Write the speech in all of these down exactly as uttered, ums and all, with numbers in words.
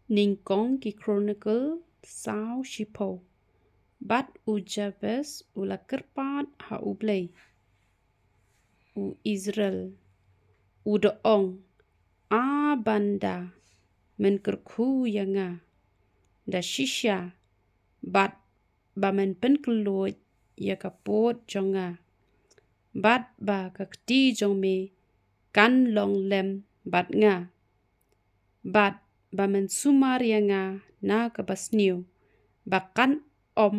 Nyngkong ki Chronicle saw shiphew. Bad u Jabez u la kyrpad ha U Blei u Israel, u da ong, A banda men kyrkhu ïa nga da shisha, bad ba men pynkylluid ïa ka pud jong nga, bad ba ka kti jong me kan long lem bad nga, bad ba men sumar ïa nga na ka basniew, ba kan ym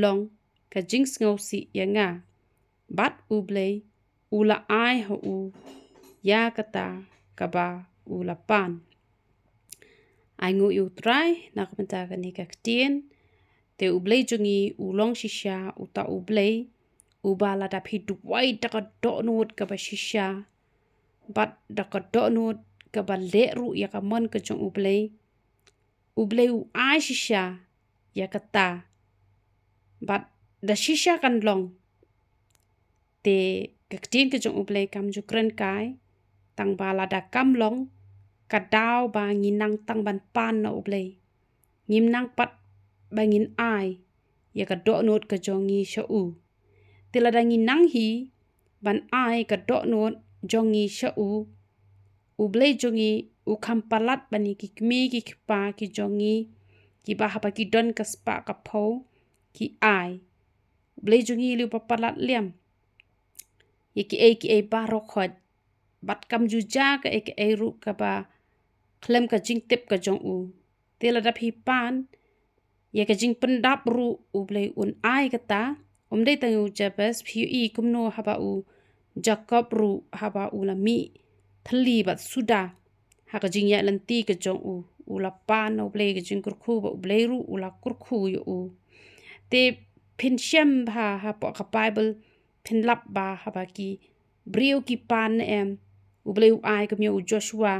long ka jingsngewsih ïa nga. Bad U Blei u la ai ha u ïa kata kaba u la pan. Ai nguh ïa U Trai na ka bynta kane ka ktien. Te U Blei jong ngi u long shisha uta U Blei uba lada phi duwai da ka dohnud kaba shisha, bad da ka dohnud kaba leh ruh ïa ka mon ka jong U Blei, U Blei u ai shisha ïa kata, bad da shisha kan long. Te ka ktien ka jong U Blei kam ju kren kai, tang ba lada kam long ka daw ba ngi nang tang ban pan na U Blei, ngim nang pat ba ngin ai ïa ka dohnud ka jong ngi sha u. Te lada ngi nang hi ban ai ka dohnud jong ngi sha u, U Blei jong ngi u kham palat ban ïa ki kmie ki kpa ki jong ngi, kiba haba ki don ka spah ka phew ki ai. U Blei jong ngi lei uba palat liam ïa kiei kiei baroh khoit, bad kam ju jia kaei kaei ruh kaba khlem ka jingtip ka jong u. Te lada phi pan ïa ka jingpyndap ruh, U Blei un ai kata. Ym dei tang ïa u Jabez, phi ïohi kumno haba u Jakob ruh haba u la mih thylli bad suda ha ka jingïaid lynti ka jong u, u la pan na U Blei ka jingkyrkhu, bad U Blei ruh u la kyrkhu ïa u. Te phin shem bha hapoh ka Baibl, phin lap ba haba ki briew ki pan ne em, U Blei u ai kum ïa u Joshua,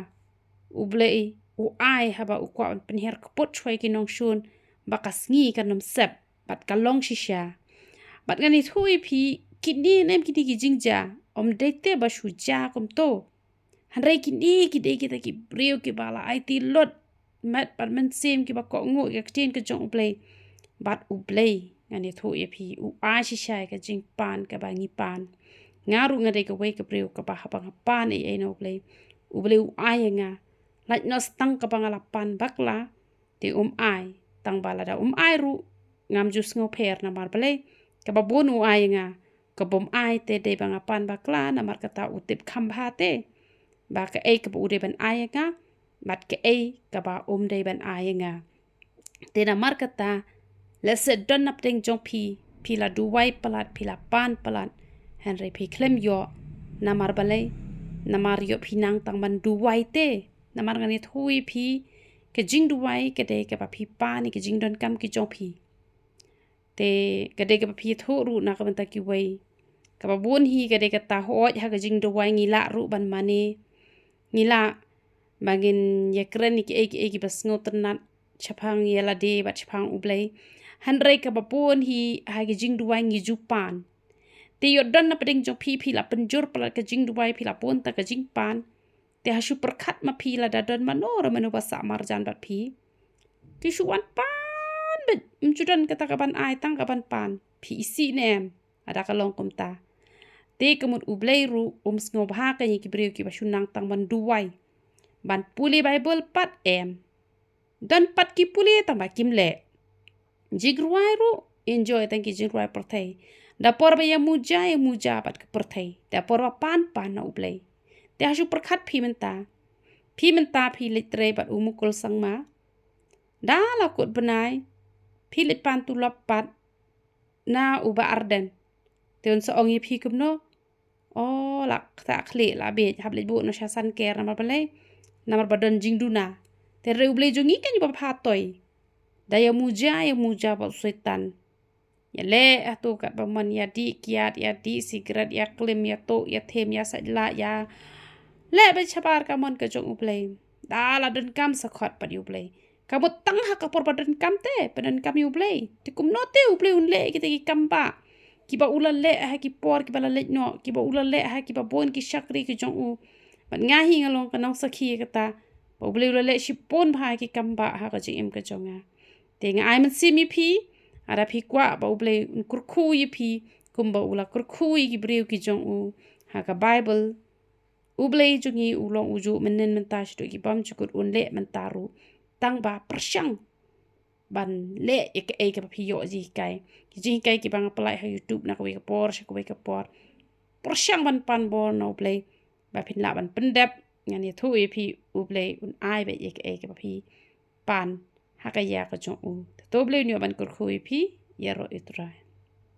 U Blei u ai haba u kwah ban pynhiar kput shuwa ïa ki nongshun, ba ka sngi kan ym sep bad ka long shisha. Bad ngan ïathuh ïa phi, kine ne em kine ki jingjia, ym dei te ba shu jia kumto. Hynrei kine ki dei kita ki briew kiba la aiti lut met bad mynsiem, kiba kohnguh ïa ka ktien ka jong U Blei. Bad U Blei, ngan ïathuh ïa phi, u ai shisha ïa ka jingpan kaba ngi pan. Nga ruh nga dei kawei ka briew kaba haba nga pan ei ei na U Blei, U Blei u ai ïa nga. Lait noh tang kaba nga la pan bakla, te um ai. Tang ba lada um ai ruh, ngam ju sngewpher, namar balei? Kaba bun u ai ïa nga. Kaba um ai te dei ba nga pan bakla, namar kata u tip kham bha te ba kaei kaba u dei ban ai ïa nga bad kaei kaba um dei ban ai ïa nga. Te namar kata, lehse don na pdeng jong phi, phi la duwai palat, phi la pan palat, hynrei phi khlem ïoh. Namar balei? Namar ïoh phi nang tang ban duwai te. Namar ngan ïathuh ïa phi, ka jingduwai ka dei kaba phi pan ïa ka jingdonkam ki jong phi. Te ka dei kaba phi ïathuh ruh na ka bynta kiwei. Kaba bun hi ka dei kata, hooid, ha ka jingduwai ngi lah ruh ban mane, ngi lah ba ngin ïakren ïa kiei kiei kiba sngewtynnat shaphang ïa lade bad shaphang U Blei. Hynrei kaba bun hi ha ka jingduwai ngi ju pan. Te ïoh don na pdeng jong phi, phi la pynjur palat ka jingduwai, phi la bun tang ka jingpan. Te ha shu pyrkhat ma phi lada don mano re mano ba sah marjan bad phi, te shu wan pan beit, ym ju don kata ka ban ai, tang ka ban pan. Phi isih ne em lada ka long kumta? Te ka mut U Blei ruh um sngewbha ka ïa ki briew kiba shu nang tang ban duwai, ban pule Baibl pat em. Don pat ki pule tang ba kim leh. Jingrwai ruh, enjoy tang ki jingrwai pyrthei. Da por ba ïa muja, ïa muja bad ka pyrthei. Da por ba pan, pan na U Blei. Te ha shu pyrkhat phi mynta. Phi mynta phi leit trei bad u Mukul Sangma. Da la kut bnai, phi leit pan tulop pat na u Bah Ardent. Te un sa ong ïa phi kumno? O, la ktah khlieh, la bieit, hap leit buh noh sha Sanker, namar balei? Namar ba don jingduna. Te hynrei U Blei jong ngi kan ïa ba bha toi. Da ïa muja, ïa muja bad u Soitan. Ïa leh hato katba mon, ïa dih kiad, ïa dih sikret, ïa klim, ïa tuh, ïa them, ïa sait lah, ïa leh beit shabar ka mon ka jong U Blei. Da la donkam sa khot pat ïa U Blei. Ka mut tang ha ka por ba donkam te pyndonkam ïa U Blei. Te kumno te U Blei un leh kita ki kam ba, kiba u la leh ha ki por kiba la leit noh, kiba u la leh ha kiba bun ki shakri ki jong u. Bad nga hi nga long ka nongsakhi ïa kata. ba U Blei u la leh shibun bha ki kam ba ha ka jingim ka jong nga. Te nga ai mynsiem ïa phi, lada phi kwah ba U Blei un kyrkhu ïa phi kumba u la kyrkhu ïa ki briew ki jong u ha ka Bible. U Blei jong ngi u long u ju mynnin mynta shaduh ki bymjukut, un leh mynta ruh. Tang ba pyrshang ban leh ïa kaei kaba phi ïoh jinghikai. Ki jinghikai kiba nga pynlait ha YouTube na kawei ka por sha kawei ka por. Pyrshang ban pan bor na U Blei ba phin lah ban pyndep. Ngan ïathuh ïa phi, U Blei un ai beit ïa kaei kaba phi pan ha ka ïa ka jong u. Te to U Blei un ïoh ban kyrkhu ïa phi. Ïaroh ïa U Trai.